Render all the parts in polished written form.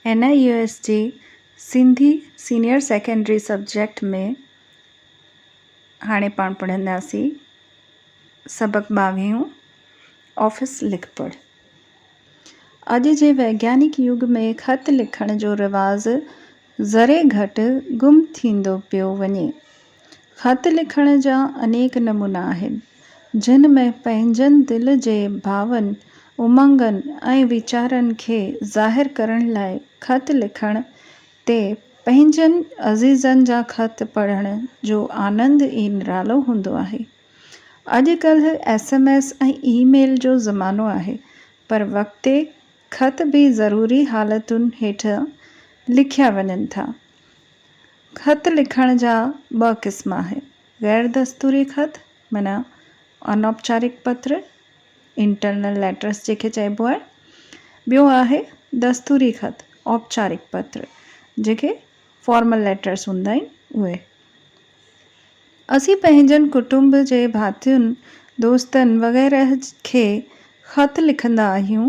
N I U S جي Sindhi senior secondary subject ۾ هاڻي پاڻ پڙهنداسين سبق ٻاويهون آفيس لک پڙهه. اڄ جي ويگيانڪ يگ ۾ خط لکڻ جو رواج ذري گهٽ گم ٿيندو پيو وڃي. خط لکڻ جا انيڪ نمونا آهن، جن ۾ پنهنجن دل جي ڀاون، امنگن ۽ ويچارن کي ظاهر ڪرڻ لاء خط لکڻ تي پنهنجن عزيزن جا خط پڙهڻ جو آنند ئي نرالو هوندو آهي. اڄ ڪلهه ايس ايم ايس ۽ اي ميل جو زمانو آهي، پر وقتي خط به ضروري حالتن هيٺ لکيا وڃن ٿا. خط لکڻ جا ٻه قسم آهن، غير دستوري خط معنيٰ انوپچارڪ پتر، Internal Letters جنهن کي چئبو آهي، ٻيو آهي دستوري خط، اوپچارڪ پتر، جيڪي Formal Letters هوندا آهن اهي. اسين پنهنجن ڪٽنب جي ڀاتين، دوستن وغيره کي خط لکندا آهيون،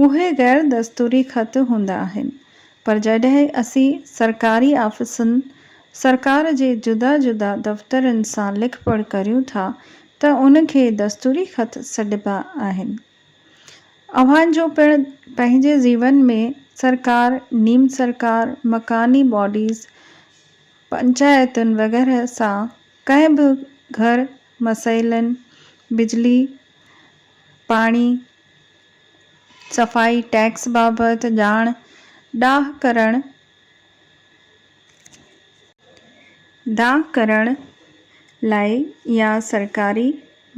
اهي غير دستوري خط هوندا آهن، پر جڏهن اسين سرڪاري آفيسن، سرڪار جي جدا جدا دفترن سان لکپڙهه ڪريون ٿا ته ان کي دستوري خط سڏبا آهن. اوهان جو پڻ پنهنجي جيون ۾ سرڪار، نيم سرڪار، مڪاني باڊيز، پنچائتن وغيره سان ڪنهن به گهر مسئلن، بجلي، پاڻي، صفائي، ٽيڪس بابت ڄاڻ ڏاهه ڪرڻ، دانهن ڪرڻ لاء يا سرڪاري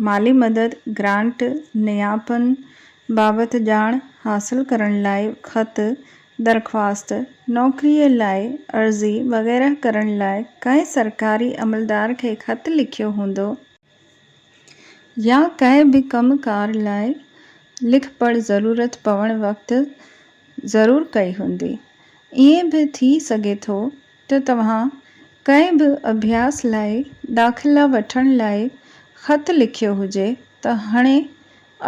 مالي مدد، گرانٽ، نياپن بابت ڄاڻ حاصل ڪرڻ لاء خط، درخواست، نوڪريء لاء عرضي وغيره ڪرڻ لاء ڪنهن سرڪاري عملدار کي خط لکيو هوندو، يا ڪنهن به ڪم ڪار لاء لکپڙهه ضرورت پوڻ وقت ضرور ڪئي هوندي. ائين به ٿي سگهي ٿو ته توهان ڪنهن به اڀياس لاء داخلا وٺڻ لاء خط لکيو هجي ته هاڻي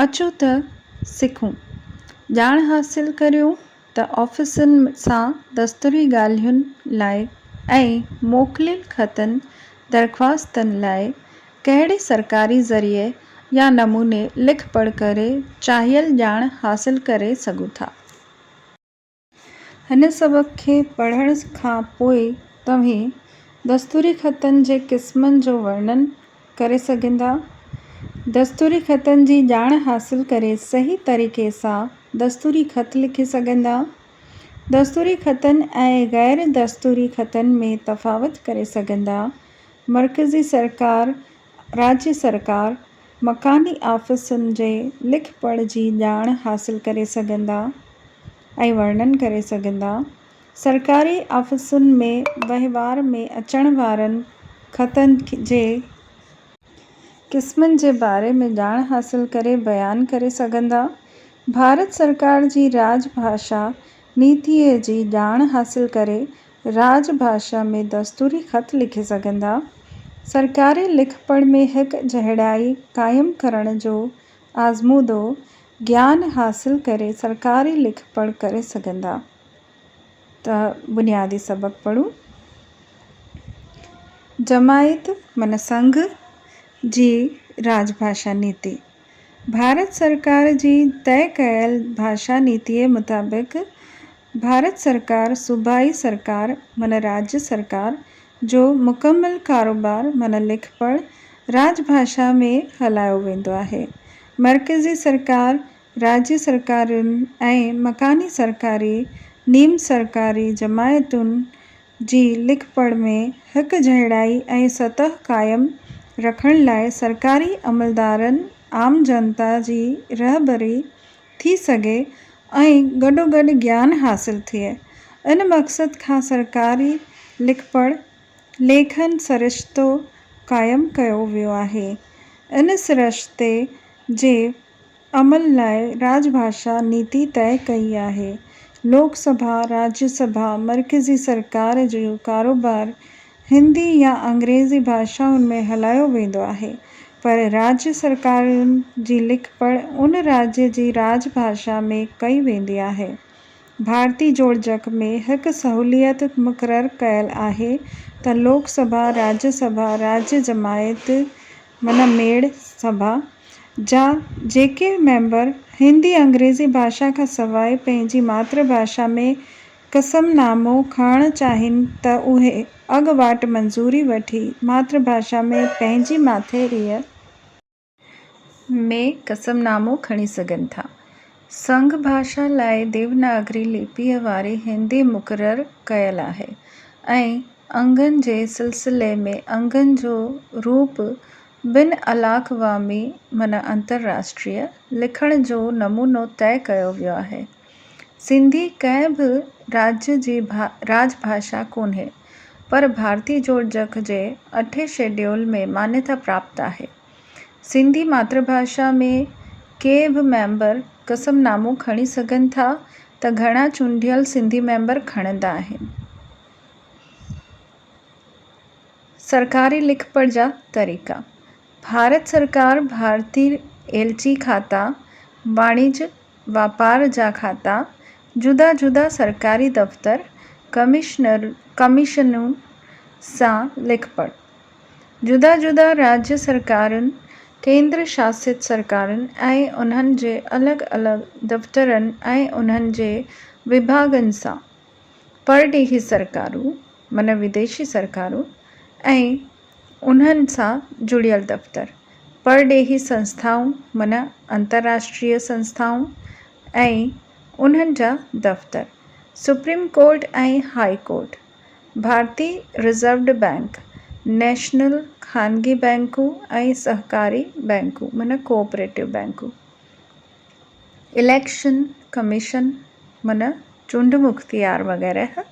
اچو ته سکون، ڄاڻ حاصل ڪريون ته آفيسن سان دستوري ڳالهين لاء ۽ موڪليل خطن درخواستن لاء ڪهڙي سرڪاري ذريعي يا نموني لک پڙهه ڪري چاهيل ڄاڻ حاصل ڪري سگهون ٿا. هن سبق کي پڙهڻ کان پوء توهين دستوري خطن جي قسمن جو ورڻن ڪري سگهندا. دستوري خطن جي ڄاڻ حاصل ڪري صحيح طريقي سان دستوري خط لکي سگهندا. دستوري خطن ۽ غير دستوري خطن ۾ تفاوت ڪري سگهندا. مرڪزي سرڪار، راجيه سرڪار، مڪاني آفيسن جي لک پڙهه جي ڄاڻ حاصل ڪري سگهندا ۽ ورڻن ڪري سگهندا. سرڪاري آفيسن ۾ وهنوار ۾ اچڻ وارن خطن جي قسمن جي باري ۾ ڄاڻ حاصل ڪري بيان ڪري سگهندا. ڀارت سرڪار جي راڄ ڀاشا نيتيء جي ڄاڻ حاصل ڪري راڄ ڀاشا ۾ دستوري خط لکي سگهندا. سرڪاري لکپڙهه ۾ هڪ جهڙائي قائم ڪرڻ جو آزمودو گيان حاصل ڪري سرڪاري لکپڙهه ڪري سگهندا. ته بنيادي سبق پڙهون. جماعت معنيٰ سنگهه جي راڄ ڀاشا نيتي. ڀارت سرڪار جي طئي ڪيل ڀاشا نيتيء مطابق ڀارت سرڪار صوبائي سرڪار معنيٰ راجيه سرڪار جو مڪمل ڪاروبار معنيٰ لکپڙهه راڄ ڀاشا ۾ هلايو ويندو آهي. مرڪزي سرڪار، راجيه سرڪارين ۽ مڪاني سرڪاري، نيم سرڪاري جماعتن جي لکپڙهه ۾ هڪجهڙائي ۽ سطح قائم رکڻ لاء سرڪاري عملدارن عام جنتا جي رهبري ٿي سگهي ۽ گڏوگڏ گيان حاصل ٿئي. ان مقصد کان سرڪاري لکپڙهه، ليکن سرشتو قائم ڪيو ويو آهي. ان سرشتي جي عمل لاء راڄ ڀاشا نيتي طئي ڪئي آهي. لوڪ سڀا، راجيه سڀا، مرڪزي سرڪار جو ڪاروبار هندي يا انگريزي ڀاشائن ۾ هلايو ويندو آهي، پر راجيه سرڪارن جي لکپڙهه ان راجيه جي راڄ ڀاشا ۾ ڪئي ويندي آهي. ڀارتي جوڙجڪ ۾ هڪ سهوليت مقرر ڪيل آهي ته لوڪ سڀا، راجيه سڀا، راجيه جماعت معنيٰ ميڙ سڀا، جا جيڪي ميمبر هندي انگريزي ڀاشا کان سواء پنهنجي ماتر ڀاشا ۾ قسم نامو کڻڻ چاهين ته اهي اڳواٽ منظوري وٺي ماتر ڀاشا ۾ پنهنجي ماٿيريء ۾ قسم نامو کڻي سگهن ٿا. سنگهه ڀاشا لاء ديوناگري لپيء واري هندي مقرر ڪيل آهي ۽ انگن جي سلسلي ۾ انگن جو روپ بين الاقوامي معنيٰ انترراشٽريه لکڻ جو نمونو طئي ڪيو ويو آهي. سنڌي ڪنهن به راجيه جي راڄ ڀاشا ڪونهي، پر ڀارتي جوڙجڪ جي اٺين شيڊيول ۾ مانيتا پراپت آهي. سنڌي ماتر ڀاشا ۾ ڪي به ميمبر قسم نامو کڻي سگهن ٿا ته گهڻا چونڊيل سنڌي ميمبر کڻندا آهن. سرڪاري لکپڙهه جا طريقا، ڀارت سرڪار ڀارتي ايلچي کاتا، واڻج واپار جا کاتا، جدا جدا سرڪاري دفتر، ڪمشنر ڪميشنون سان لکپڙهه. جدا جدا راجيه سرڪارن، ڪيندر شاست سرڪارن ۽ انهن جي الڳ الڳ دفترن ۽ انهن جي وڀاڳن سان. پرڏيهي سرڪارون معنيٰ وديشي سرڪارون ۽ انهن سان جڙيل دفتر، پرڏيهي سنسٿائون معنيٰ انترراشٽريه سنسٿائون ۽ انهن جا دفتر، سپريم ڪورٽ ۽ هاء ڪورٽ، ڀارتي رزروڊ بئنڪ، نيشنل خانگي بئنڪون ۽ سهڪاري بئنڪون معنيٰ ڪوآپريٽو بئنڪون، اليڪشن ڪميشن معنيٰ چونڊ مختيار وغيره.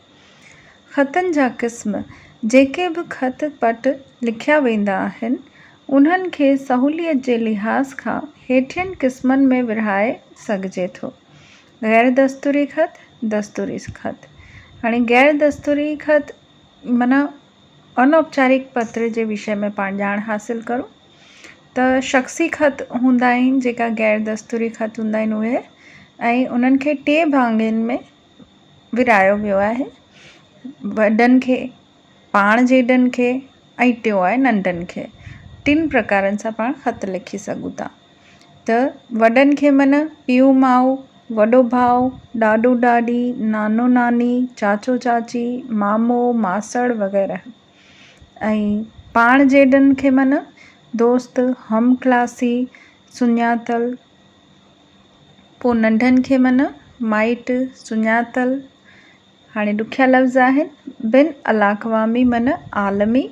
خطن جا قسم، جيڪي به خط پٽ لکيا ويندا آهن، انهن کي سهوليت جي لحاظ کان هيٺين قسمن ۾ ورهائي سگهجي ٿو. غير دستوري خط، دستوري خط. هاڻي غير دستوري خط معنيٰ انوپچارڪ پتر جي وشي ۾ پاڻ ڄاڻ حاصل ڪرون ته شخصي خط هوندا آهن جيڪا غير دستوري خط هوندا آهن اهي ۽ انهن کي ٽي ڀاڱن ۾ ورهايو ويو آهي وڏن کي پاڻ جيڏن کي ۽ ٽيون آهي ننڍن کي ٽن پرڪارن سان پاڻ خط لکي سگهون ٿا ته وڏن کي معنيٰ پيءُ ماءُ وڏو ڀاءُ ڏاڏو ڏاڏي نانو ناني چاچو چاچي مامو ماسڙ وغيره ۽ پاڻ جيڏن کي معنيٰ دوست هم ڪلاسي سڃاتل پوء ننڍن کي معنيٰ مائٽ، سڃاتل، هاڻي ڏکيا لفظ آهن، بين الاقوامي معنيٰ عالمي،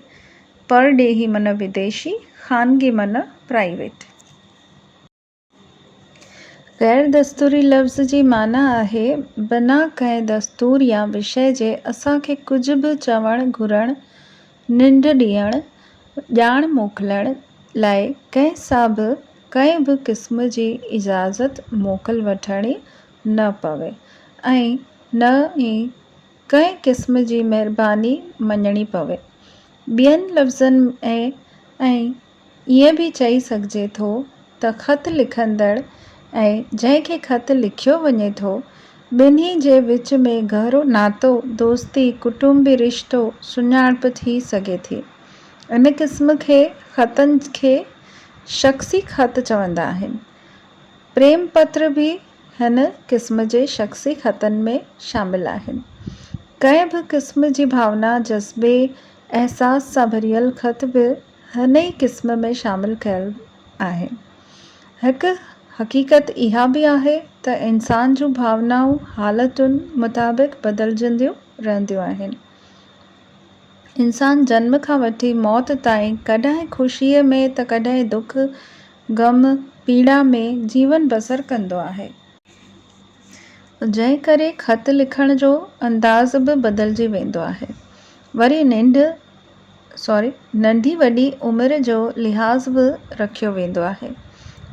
پرڏيهي معنيٰ وديشي، خانگي معنيٰ پرائيويٽ. غير دستوري لفظ جي معنيٰ آهي بنا ڪنهن دستور يا وشي جي اسان کي ڪجهه به چوڻ گهرڻ، ننڊ ڏيڻ، ڄاڻ موڪلڻ لاء ڪنهن سان به ڪنهن به قسم جي اجازت موڪل وٺڻي نه پوي ۽ نه ئي ڪنهن قسم جي مهرباني مڃڻي پوي. ٻين لفظن ۾ ۽ ائين به چئي سگهجي ٿو ته خط لکندڙ ۽ جنهن کي خط لکيو وڃي ٿو، ٻنهي جي وچ ۾ گهرو ناتو، دوستي، ڪٽنبي رشتو، سڃاڻپ ٿي سگهي ٿي. ان قسم کي خطن کي شخصي خط چوندا آهن. پريم پتر به هن قسم جي شخصي خطن ۾ شامل آهن. ڪنهن به قسم جي ڀاونا، جذبي، احساس سان ڀريل خط به هن ئي قسم ۾ شامل ڪيل آهي. هڪ حقيقت اها به آهي ته انسان جون ڀاونائون حالتن مطابق بدلجنديون رهنديون آهن. انسان جنم کان وٺي موت تائين ڪڏهن خوشيء ۾ ته ڪڏهن دک، غم، پيڙا ۾ جيون بسر ڪندو آهي. جنهن ڪري خط لکڻ جو انداز به بدلجي ويندو آهي. وري ننڍ سوري ننڍي وڏي عمر جو لحاظ به رکيو ويندو آهي،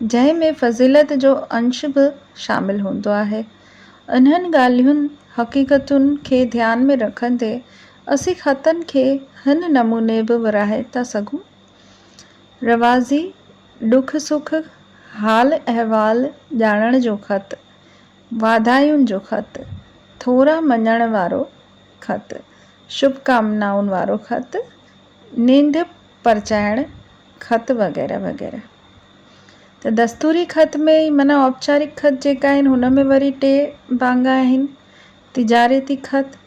جنهن ۾ فضيلت جو انش به شامل هوندو آهي. انهن ڳالهين، حقيقتن، کي ڌيان ۾ رکندي اسين خطن کي هن نموني به ورهائي ٿا سگهون، رواجي ڏک سک، حال احوال ڄاڻڻ جو خط، واڌاين جو خط، ٿورا مڃڻ وارو خط، شڀڪامنائن وارو خط، نينڍ پرچائڻ خط وغيره وغيره. ته دستوري خط ۾ معنيٰ اوپچارڪ خط جيڪا آهن هن ۾ وري ٽي ڀاڱا آهن، تجارتي خط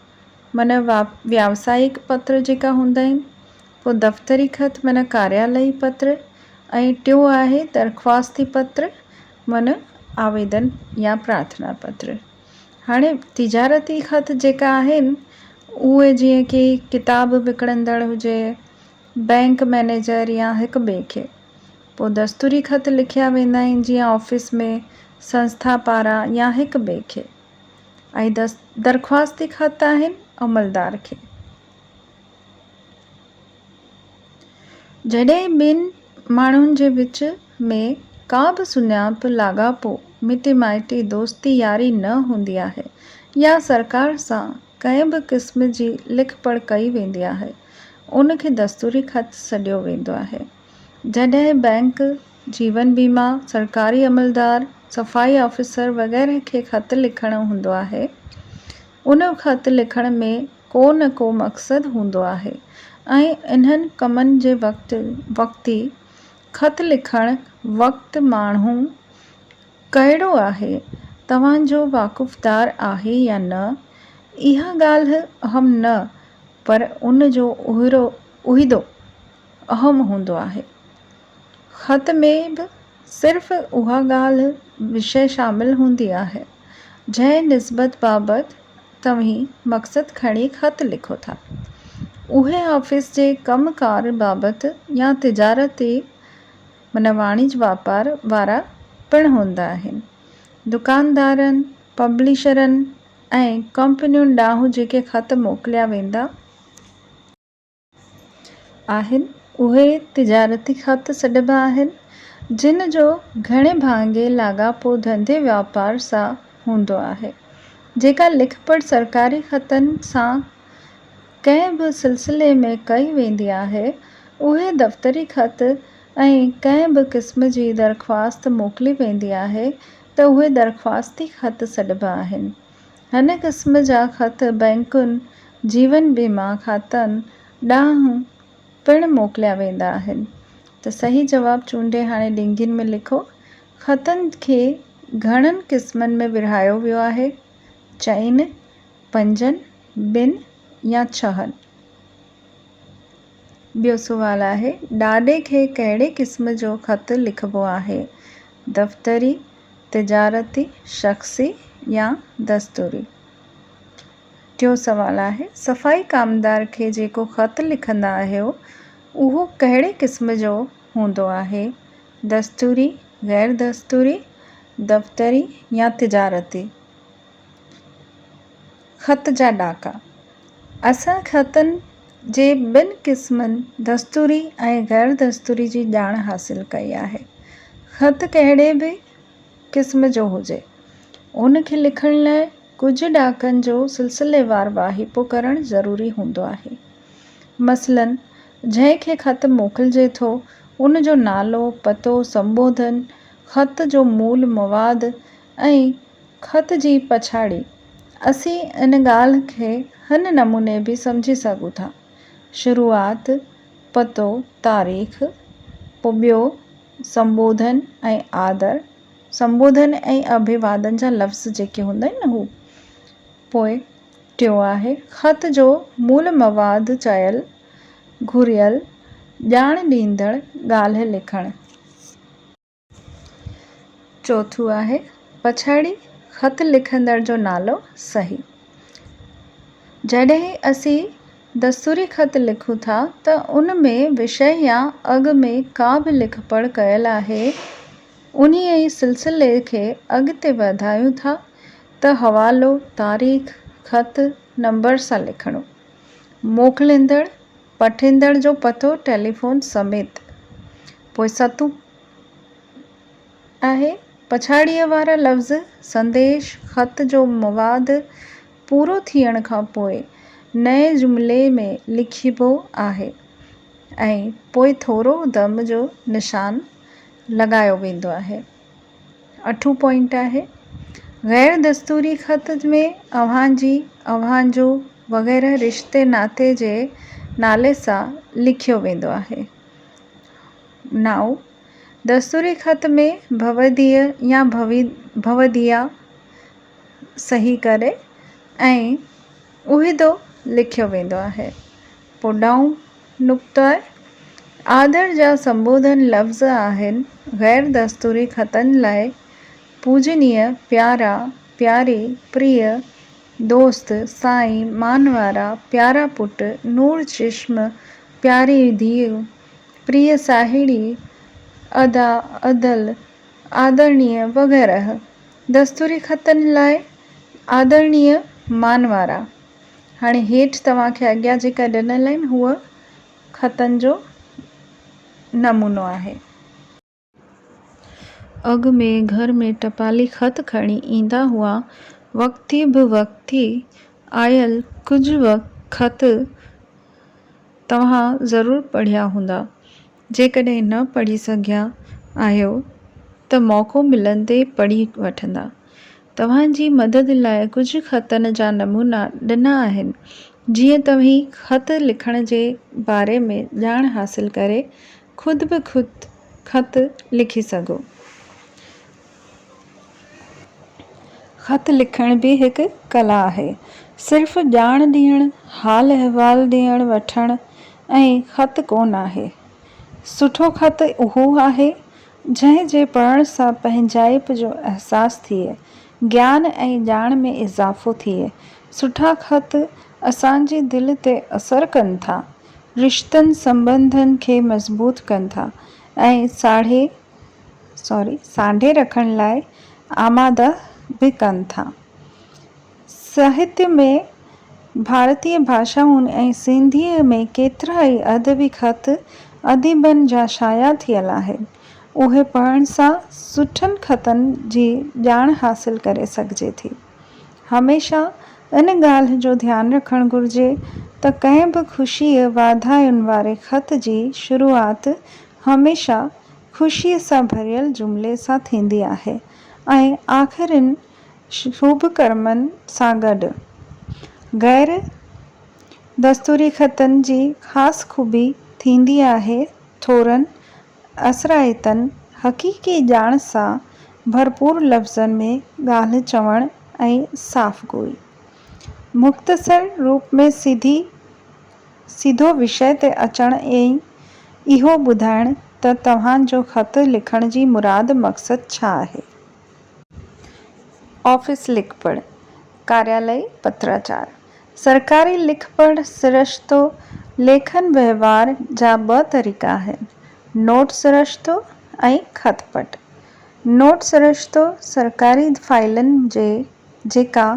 معنيٰ وياوسائڪ پتر جيڪا هوندا آهن، پوء دفتري خط معنيٰ ڪاريالئي پتر ۽ ٽيون آهي درخواستي پتر معنيٰ آويدن يا پرارٿنا پتر. هاڻي تجارتي خط جيڪا آهن اهي جيئن ڪي ڪتاب وڪڻندڙ هجي، بئنڪ مئنيجر يا هڪ ٻئي کي. پوء دستوري خط لکيا ويندا آهن جيئن آفيس ۾، سنسٿا پاران يا هڪ ٻئي کي. ۽ درخواستي خط آهن عملدار کي. جڏهن ٻن ماڻهن جي وچ ۾ ڪا به سڃاڻپ، لاڳاپو، مٽي مائٽي، دوستي ياري نه هوندي آهي يا سرڪار سان ڪنهن به قسم جي لک پڙهه ڪئي ويندي آهي، ان کي دستوري خط سڏيو ويندو آهي. جڏهن بئنڪ، جيون بيما، سرڪاري عملدار، صفائي آفيسر وغيره کي خط لکڻو هوندو آهي، ان خط لکڻ ۾ ڪو نه ڪو مقصد هوندو آهي ۽ انهن ڪمن جي وقت وقتي خط لکڻ وقت ماڻهو ڪهڙو آهي، توهان جو واقفدار آهي يا نه، اها ڳالهه اهم نه پر ان جو عهدو اهم هوندو آهي. خط ۾ به صرف اها ڳالهه وشيه شامل هوندي آهي، جنهن نسبت بابت توهين مقصد کڻي خط لکو ٿا. اهي آفيس جي ڪم ڪار بابت يا تجارتي معنيٰ واڻج واپار وارا پڻ هوندا آهن. دڪاندارن، پبلشرن ۽ ڪمپنين ڏانهن جيڪي خط موڪليا ويندا آهن، اهي تجارتي خط سڏبا آهن، جن جو گهڻي ڀاڱي لاڳاپو ڌنڌي واپار سان هوندو آهي. جيڪا لکپڙهه سرڪاري خطن سان ڪنهن به سلسلي ۾ ڪئي ويندي آهي، اهي دفتري خط ۽ ڪنهن به قسم جي درخواست موڪلي ويندي آهي ته اهي درخواستي خط سڏبا آهن. هن قسم جا خط بئنڪن، جيون بيما کاتن ڏانهن پڻ موڪليا ويندا آهن. ته صحيح جواب چونڊي هاڻي ڏنگين ۾ لکو. خطن کي گهڻن قسمن ۾ ورهايو ويو آهي؟ چئن، پنجن، ٻن يا ڇهن؟ ٻيو سوال آهي، ڏاڏي کي ڪهڙي قسم جو خط لکبو آهي؟ دفتري، تجارتي، شخصي يا دستوري؟ ٽيون سوال آهي، صفائي ڪامدار کي جيڪو خط لکندا آهيو، اهو ڪهڙي قسم جو هوندو آهي؟ دستوري، غير دستوري، دفتري يا تجارتي؟ خط جا ڏاڪا، اسان خطن جي ٻن قسمن دستوري ۽ غير دستوري جي ڄاڻ حاصل ڪئي آهي. خط ڪهڙي به قسم جو هجي، ان کي لکڻ لاء ڪجهه ڏاڪن جو سلسليوار واهپو ڪرڻ ضروري هوندو آهي. مثلاً جنهن کي خط موڪلجي ٿو، ان جو نالو، پتو، سنٻوڌن، خط جو مول مواد ۽ خط جي پڇاڙي، اسين ان ڳالهه کي هن نموني به سمجهي سگهون ٿا، شروعات، پتو، تاريخ، پوء ٻيو سنٻوڌن ۽ آدر، سنٻوڌن ۽ اڀيوادن جا لفظ جيڪي هوندا آهن نه هو، پوء ٽيون آهي خط جو مول مواد چيل گهريل ڄاڻ ڏيندڙ ڳالهه لکڻ. چوٿون آهي پڇاڙي خط لکندڙ جو نالو صحيح. جڏهن اسين دستوري خط لکون ٿا ته ان ۾ وشيه يا اڳ ۾ ڪا به لکپڙهه ڪيل آهي انهيء ئي سلسلي کي اڳتي وڌايون ٿا ته حوالو، تاريخ، خط نمبر سان لکڻو. موڪليندڙ، پٺيندڙ جو پتو ٽيليفون سميت. پوء ستون آهي پڇاڙيء وارا لفظ سنديش خط جو مواد پورو ٿيڻ کان پوء نئين جملي ۾ لکبو آهي ۽ پوء ٿورو دم جو نشان لڳايو ويندو آهي. اٺون پوائنٽ آهي غير دستوري خط ۾ اوهان جي، اوهان جو وغيره رشتي ناتي جي نالي سان لکيو ويندو آهي. نائون، دستوري خط ۾ ڀوديء يا ڀوديا صحيح ڪري ۽ عهدو لکيو ويندو آهي. پوء ڏائون نقطو آهي. آدر جا سنبوڌن لفظ آهن غير دستوري خطن لاء پوڄنيه، پيارا، پياري، پريه، دوست، سائين، مانوارا، پيارا پٽ، نور چشم، پياري ڌيء، پريه ساهيڙي، ادا، ادل، آدرڻيه وغيره. دستوري خطن لاء آدرڻيه، مانوارا. هاڻي هيٺ توهان کي اڳيان جيڪا ڏنل آهن هوء خطن جو نمونو آهي. اڳ ۾ گهر ۾ ٽپالي خط کڻي ايندا هئا. وقتي به وقتي آيل ڪجهه خط توهان ضرور پڙهيا هوندا. جيڪڏهن نه پڙهي سگهيا آهيو ته موقعو ملندي پڙهي وٺندا. توهان جي مدد لاء ڪجهه خطن جا نمونا ڏنا آهن، جيئن توهين خط لکڻ جي باري ۾ ڄاڻ حاصل ڪري خود به خود خط لکي سگهو. خط لکڻ به هڪ ڪلا آهي. صرف ڄاڻ ڏيڻ، حال احوال ڏيڻ وٺڻ ۽ خط ڪونه آهي. سٺو خط اهو آهي، جنهن جي پڙهڻ سان پنهنجائپ جو احساس ٿئي، گيان ۽ ڄاڻ ۾ اضافو ٿئي. سٺا خط اسان جي دل تي اثر ڪن ٿا. رشتن سنٻنڌن کي مضبوط ڪن ٿا ۽ ساڙهي Sorry سانڍي رکڻ لاء آماده به ڪن ٿا. ساهتيه ۾ ڀارتي ڀاشائن ۽ سنڌيء ۾ ڪيترائي ادبي خط اديبن جا شايع ٿيل آهن. اهي پڙهڻ سان سٺن خطن جي ڄاڻ حاصل ڪري سگهجي ٿي. هميشه ان ڳالهه جو ڌيان رکڻ گهرجي ته ڪنهن به خوشيء واڌاين واري خط جي شروعات هميشه خوشيء سان ڀريل جملي سان ٿيندي آهي ۽ آخرين شڀ ڪرمن سان گڏ. غير دستوري خطن جي خاص خوبي ٿيندي آهي ٿورن اثرائتن، حقيقي ڄاڻ سان ڀرپور لفظن ۾ ڳالهه چوڻ ۽ صاف گوئي. مختصر روپ ۾ سڌي سڌو وشيه تي اچڻ ۽ اهو ٻڌائڻ ته توهان جو خط لکڻ جي مراد مقصد ڇا آهي. آفيس لکپڙهه، ڪاريالئي پتراچار، سرڪاري لکپڙهه سرشتو ليکن وهنوار جا ٻه طريقا آهن، نوٽ سرشتو ۽ خط پٽ. نوٽ سرشتو سرڪاري فائيلن جي جيڪا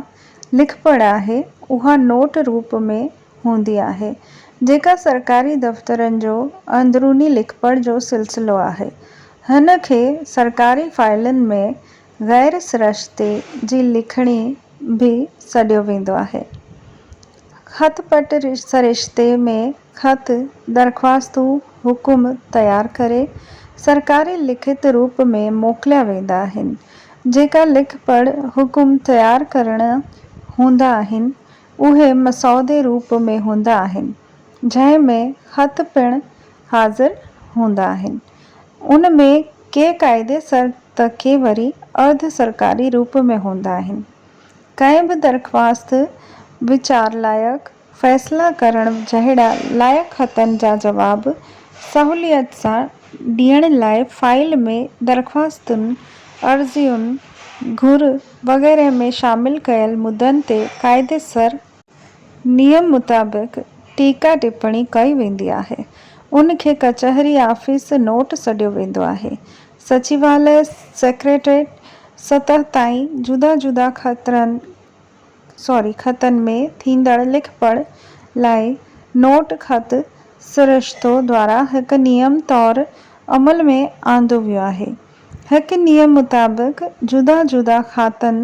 لکپڙهه آهي، اها نوٽ روپ ۾ هوندي آهي، جيڪا سرڪاري دفترن جو اندروني لکپڙهه جو سلسلو آهي. هن کي سرڪاري فائيلن ۾ غير سرشتي جي لکڻي به سڏيو ويندو آهي. خط پٽ سرشتي ۾ خط، درخواستون، حڪم تيار ڪري سرڪاري لکت روپ ۾ موڪليا ويندا آهن. جيڪا لکپڙهه حڪم تيار ڪرڻا هوندا آهن، اهي مسودي روپ ۾ هوندا آهن، جنهن ۾ خط پڻ حاضر هوندا آهن. ان ۾ ڪي قاعدي سر ته ڪي وري ارڌ سرڪاري روپ ۾ هوندا آهن. ڪنهن به درخواست، ويچار لائق، فيصلا ڪرڻ جهڙا لائق خطن جا جواب سهوليت سان ڏيڻ لاء فائيل ۾ درخواستن، عرضين، گهر وغيره ۾ شامل ڪيل مدن تي قاعدي سر، نيم مطابق ٽيڪا ٽپڻي ڪئي ويندي آهي. ان کي ڪچهري آفيس نوٽ سڏيو ويندو آهي. سچيواليه سيڪريٽريٽ سطح تائين جدا جدا خطرن سوري خطن ۾ ٿيندڙ لکپڙهه لاء نوٽ خط سرشتو دوارا هڪ نيم طور عمل ۾ آندو ويو آهي. هڪ نيم مطابق جدا جدا کاتن،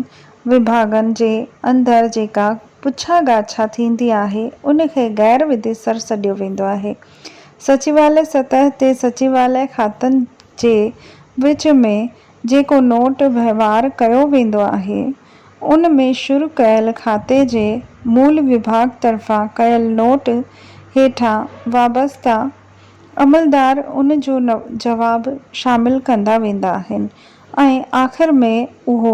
وڀاڳن، جي اندر جيڪا پڇا ڳاڇا ٿيندي آهي، ان کي غير وديسر سڏيو ويندو آهي. سچيواليه سطح تي سچيواليه کاتن جي وچ ۾ جيڪو نوٽ وهنوار ڪيو ويندو آهي، ان ۾ شروع ڪيل کاتي جي مول وڀاڳ طرفان ڪيل نوٽ هيٺان وابسته عملدار ان جو جواب شامل ڪندا ويندا آهن ۽ آخر ۾ اهو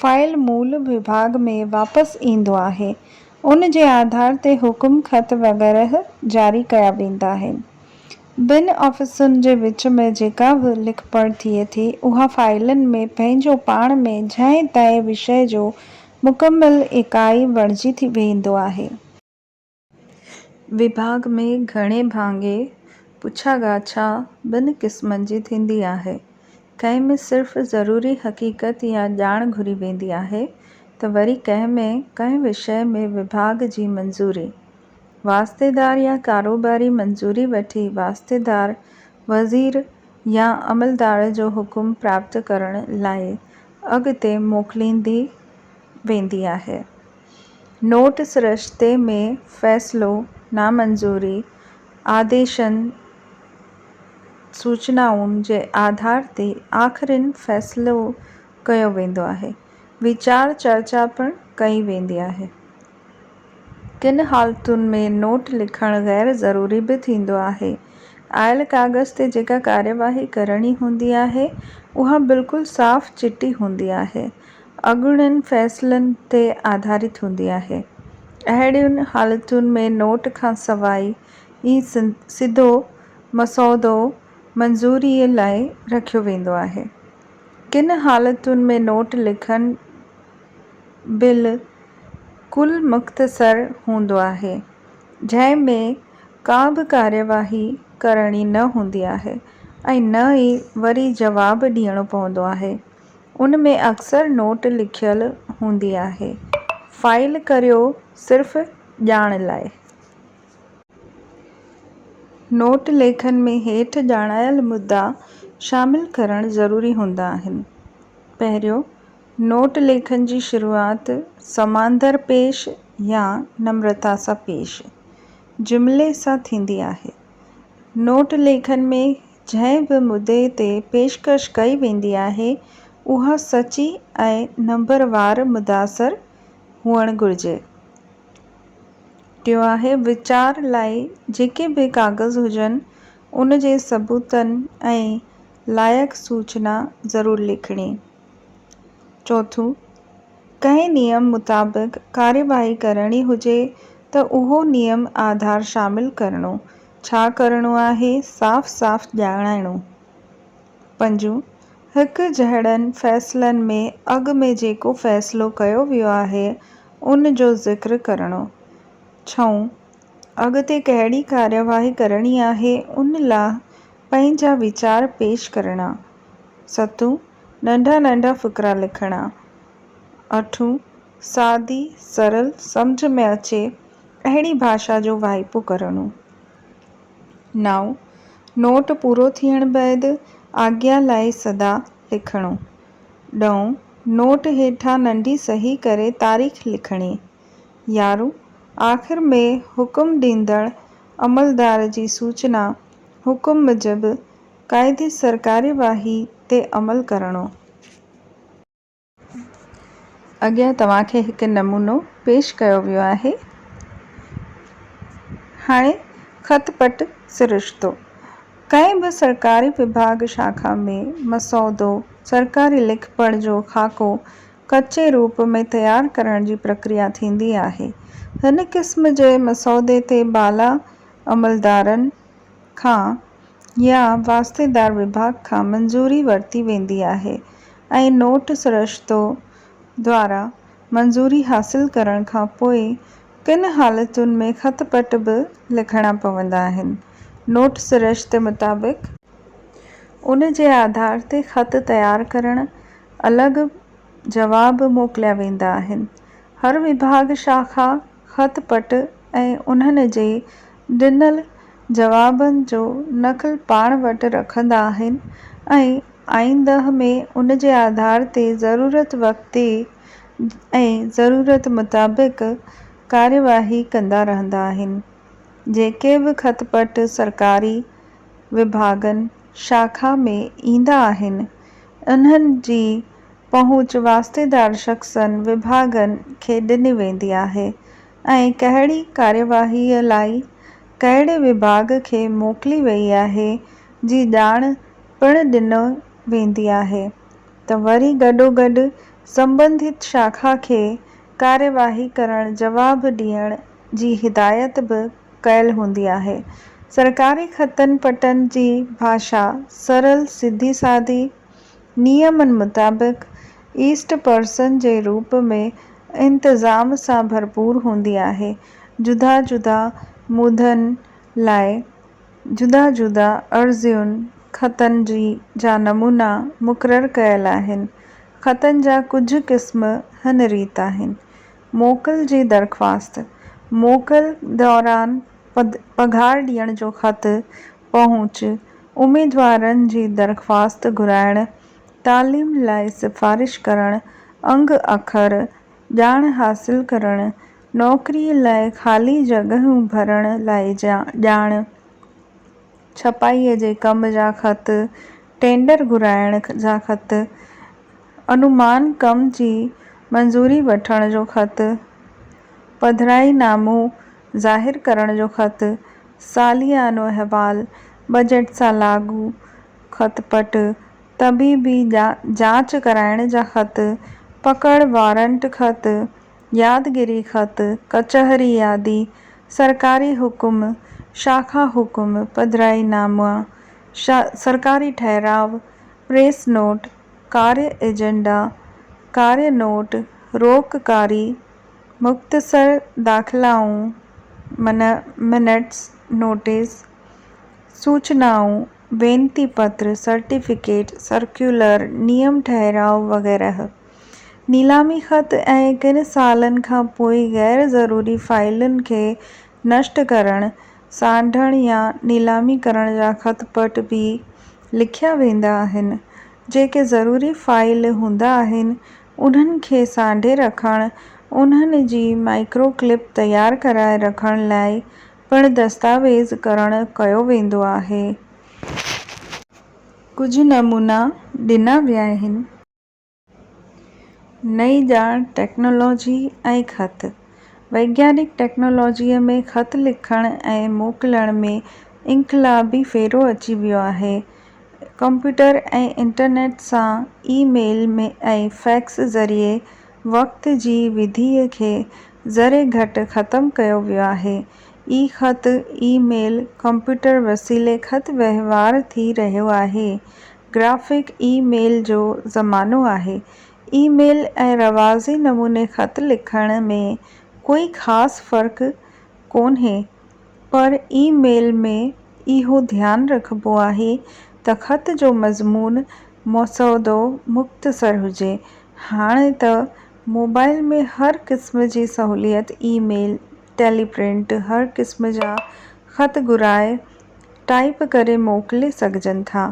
فائل مول وڀاڳ ۾ واپس ايندو آهي. ان جي آڌار تي حڪم خط وغيره جاري ڪيا ويندا آهن. ٻن آفيسن جي وچ ۾ جيڪا به لکپڙهه ٿئي ٿي اها فائلن ۾ پنهنجو پاڻ ۾ جنهن طئي وشيه جو مڪمل ايڪائي بڻجي ويندو آهي. وڀاڳ ۾ گهڻي ڀاڱي پڇا ڳاڇا ٻن قسمن جي ٿيندي آهي. ڪنهن ۾ صرف ضروري حقيقت يا ڄاڻ گهري ويندي آهي ته وري ڪنهن ۾ ڪنهن وشيه ۾ وڀاڳ جي منظوري، واسطيدار يا ڪاروباري منظوري وٺي واسطيدار وزير يا عملدار جو حڪم پراپت ڪرڻ لاء اڳتي موڪليندي ويندي آهي. نوٽ سرشتي ۾ فيصلو، نامنظوري، آديشن، سوچنائن جي آڌار تي آخرين فيصلو ڪيو ويندو آهي. ويچار چرچا پڻ ڪئي ويندي آهي. ڪن حالتن ۾ نوٽ لکڻ غير ضروري به ٿيندو آهي. آيل ڪاغذ تي جيڪا ڪاريواهي ڪرڻي هوندي آهي، اها بلڪل صاف چٽي هوندي آهي. اڳوڻن فيصلن تي آڌارت هوندي آهي. اهڙين حالتن ۾ نوٽ کان سواء ئي سڌو مسودو منظوريء لاء رکيو ويندو آهي. ڪن حالتن ۾ نوٽ لکڻ بل ڪل مختصر هوندو آهي، جنهن ۾ ڪا به ڪاريواهي ڪرڻي نه هوندي آهي ۽ نه ئي وري جواب ڏيڻو پوندو آهي. ان ۾ اڪثر نوٽ لکيل هوندي آهي. فائل ڪريو صرف ڄاڻ لاء. نوٽ ليکن ۾ هيٺ ڄاڻايل مدعا شامل ڪرڻ ضروري هوندا آهن. پهريون، نوٽ ليکن جي شروعات سماندر پيش يا نمرتا سان پيش جملي سان ٿيندي آهي. نوٽ ليکن ۾ جنهن به مدعي تي پيشڪش ڪئي ويندي آهي، اها سچي ۽ نمبر وار مداثر هئڻ گهرجي. ٽيون آهي ويچار لاء جيڪي به ڪاغذ هجن، ان جي ثبوتن ۽ لائق سوچنا ضرور لکڻي. چوٿون، ڪنهن نيم مطابق ڪارروائي ڪرڻي هجي ته اهو نيم آڌار شامل ڪرڻو، ڇا ڪرڻو آهي صاف صاف ڄاڻائڻو. پنجون، هڪ جهڙن فيصلن ۾ اڳ ۾ جيڪو فيصلو ڪيو ويو آهي ان جو ذڪر ڪرڻو. ڇهون، اڳتي ڪهڙي ڪارروائي ڪرڻي آهي ان لا پنهنجا ويچار پيش ڪرڻا. ستون، ننڍا ننڍا فقرا لکڻا. اٺون، سادي، سرل، سمجهه ۾ اچي اهڙي ڀاشا جو واهپو ڪرڻو. نائون، نوٽ پورو ٿيڻ بعد آگيا لاء صدا لکڻو. ڏهون، نوٽ هيٺان ننڍي صحيح ڪري تاريخ لکڻي. يارهون، آخر ۾ حڪم ڏيندڙ عملدار جي سوچنا حڪم موجب قاعدي سر ڪاريواهي تي عمل ڪرڻو. اڳيان توهان کي هڪ نمونو پيش ڪيو ويو آهي. هاڻي خط پٽ سرشتو. ڪنهن به سرڪاري وڀاڳ شاخا ۾ مسودو، سرڪاري لکپڙهه جو خاڪو ڪچي روپ ۾ تيار ڪرڻ جي پرڪريا ٿيندي آهي. هن قسم جي مسودي تي بالا عملدارن کان يا واسطيدار وڀاڳ کان منظوري ورتي ويندي آهي ۽ نوٽ سرشتو دوارا منظوري حاصل ڪرڻ کان پوء ڪن حالتن ۾ خط پٽ به لکڻا پوندا آهن. نوٽ سرشتي مطابق ان جي آڌار تي خط تيار ڪرڻ الڳ جواب موڪليا ويندا آهن. هر وڀاڳ شاخا خط پٽ ۽ انهن جي ڏنل جوابن جو نقل پاڻ وٽ رکندا آهن ۽ آئنده ۾ ان جي آڌار تي ضرورت وقتي ۽ ضرورت مطابق ڪاريواهي ڪندا رهندا آهن. جيڪي به خط پٽ سرڪاري وڀاڳن شاخا ۾ ايندا آهن، انهن جي پهچ واسطيدار شخصن، وڀاڳن کي ڏني ويندي آهي ۽ ڪهڙي ڪاريواهيء لاء ڪهڙي وڀاڳ کي موڪلي ويئي آهي جي ڄاڻ پڻ ڏني ويندي آهي ته وري گڏوگڏ سنٻنڌت شاخا کي ڪاريواهي ڪرڻ جواب ڏيڻ جي هدايت به ڪيل هوندي آهي. سرڪاري خطن پٽن جي ڀاشا سرل، سڌي سادي، نيمن مطابق ايسٽ پرسن جي روپ ۾ انتظام سان ڀرپور هوندي آهي. جدا جدا مدن لاء جدا جدا عرضين، خطن جي، جا نمونا مقرر ڪيل آهن. خطن جا ڪجهه قسم هن ريت آهن. موڪل جي درخواست، موڪل دوران پگهار ڏيڻ جو خط، پهچ، اميدوارن جي درخواست گهرائڻ، تعليم لاء سفارش ڪرڻ، انگ اکر، ڄاڻ حاصل ڪرڻ، نوڪري لاء خالي جڳهيون ڀرڻ لاء ڄاڻ، ڇپائيء جي ڪم جا خط، ٽينڊر گهرائڻ جا خط، انومان ڪم جي منظوري وٺڻ جو خط، پڌرائي نامو ظاهر ڪرڻ جو خط، ساليانو احوال، بجيٽ سان لاڳو خط پٽ، طبيبي جاچ ڪرائڻ جا خط، پڪڙ وارنٽ خط، يادگيري خط، ڪچهري يادي، سرڪاري حڪم، شاخا حڪم، پڌرائي ناما، سرڪاري ٺهراء، پريس نوٽ، ڪاري ايجنڊا، ڪاري نوٽ، روڪ ڪاري، مختصر داخلائون، منٽس، نوٽيس، سوچنائون، وينتي پتر، سرٽيفڪيٽ، سرڪيولر، نيم ٺهراء وغيره. نيلامي خط ۽ ڪن سالن کان پوء غير ضروري فائلن کي نشٽ ڪرڻ، سانڍڻ يا نيلامي ڪرڻ جا خط پٽ به لکيا ويندا آهن. جيڪي ضروري فائل هوندا آهن، انهن کي سانڍي رکڻ، انهن جي مائڪرو ڪلپ تيار ڪرائي رکڻ لاء پڻ دستاويز ڪرڻ ڪيو ويندو آهي. ڪجهه نمونا ڏنا ويا آهن. نئين ڄاڻ، ٽيڪنالاجي ۽ خط، ويگيانڪ ٽيڪنالاجيء ۾ خط لکڻ ۽ موڪلڻ ۾ انقلابي ڦيرو اچي ويو آهي. ڪمپيوٽر ۽ انٽرنيٽ سان اي ميل ۽ فيڪس ذريعي وقت جي وڌيء کي ذري گهٽ ختم ڪيو ويو آهي. اي خط، اي ميل، ڪمپيوٽر وسيلي خط وهنوار ٿي رهيو آهي. گرافڪ اي ميل جو زمانو آهي. اي ميل ۽ رواجي نموني خط لکڻ ۾ ڪوئي خاص فرق ڪونهي پر اي ميل ۾ اهو ڌيان رکبو آهي ته خط جو مضمون مسودو مختصر هجي. هاڻي ته موبائل ۾ هر قسم جي سهوليت اي ميل، ٽيلي پرنٽ، هر قسم جا خط گهرائي ٽائيپ ڪري موڪلي سگهجن ٿا.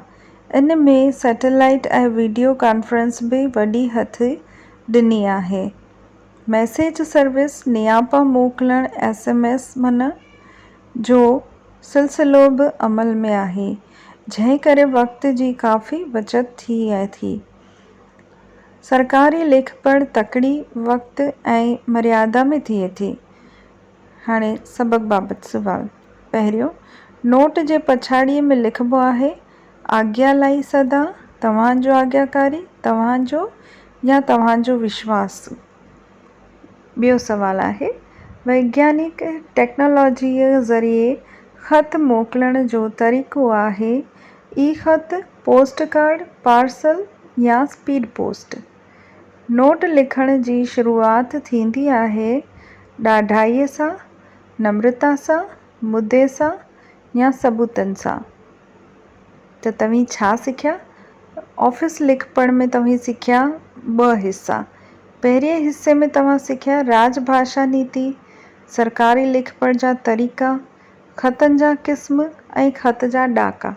ان ۾ سيٽلائيٽ ۽ وڊيو ڪانفرنس به وڏي هٿي ڏني آهي. ميسيج سروس، نياپا موڪلڻ، ايس ايم ايس من، جو سلسلو به عمل ۾ آهي، جنهن ڪري وقت جي ڪافي بچت ٿئي ٿي. سرڪاري لکپڙهه تڪڙي، وقت ۽ مريادا ۾ ٿئي ٿي. هاڻي سبق بابت سوال. پهريون، نوٽ جي پڇاڙيء ۾ لکبو آهي، آگيا لائي سدا، توهان جو آگياڪاري، توهان جو يا توهان جو وشواس. ٻيو سوال آهي، ويگيانڪ ٽيڪنالاجيء ذريعي خط موڪلڻ جو طريقو آهي اي خط، پوسٽ ڪارڊ، پارسل يا اسپيڊ پوسٽ. نوٽ لکڻ جي شروعات ٿيندي آهي ڏاڍائيء سان، نمرتا سان، مدي سان يا ثبوتن سان. ته توهين ڇا سکيا؟ آفيس لکپڙهه ۾ توهين سکيا ٻه حصا. پهرئين حصي ۾ توهان سکيا راڄ ڀاشا نيتي، سرڪاري لکپڙهه جا طريقا، خطن جا قسم ۽ خط جا ڏاڪا.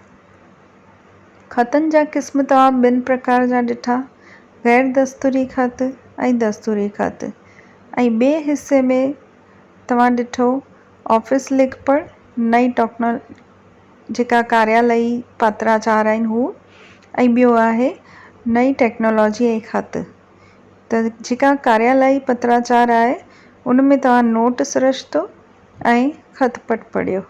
خطن جا قسم توهان ٻن پرڪار جا ڏٺا، غير دستوري خط ۽ دستوري خط ۽ ٻئي حصي ۾ توهان ڏٺو آفيس لکپڙهه، نئين ٽيڪنالاجي جيڪا ڪاريالئي پتراچار آهن هو ۽ ٻيو آهي نئين ٽيڪنالاجي ۽ خط ته جيڪا ڪاريالائي پتراچار آهي ان ۾ توهان نوٽ سرشتو ۽ خط پٽ پڙهيو.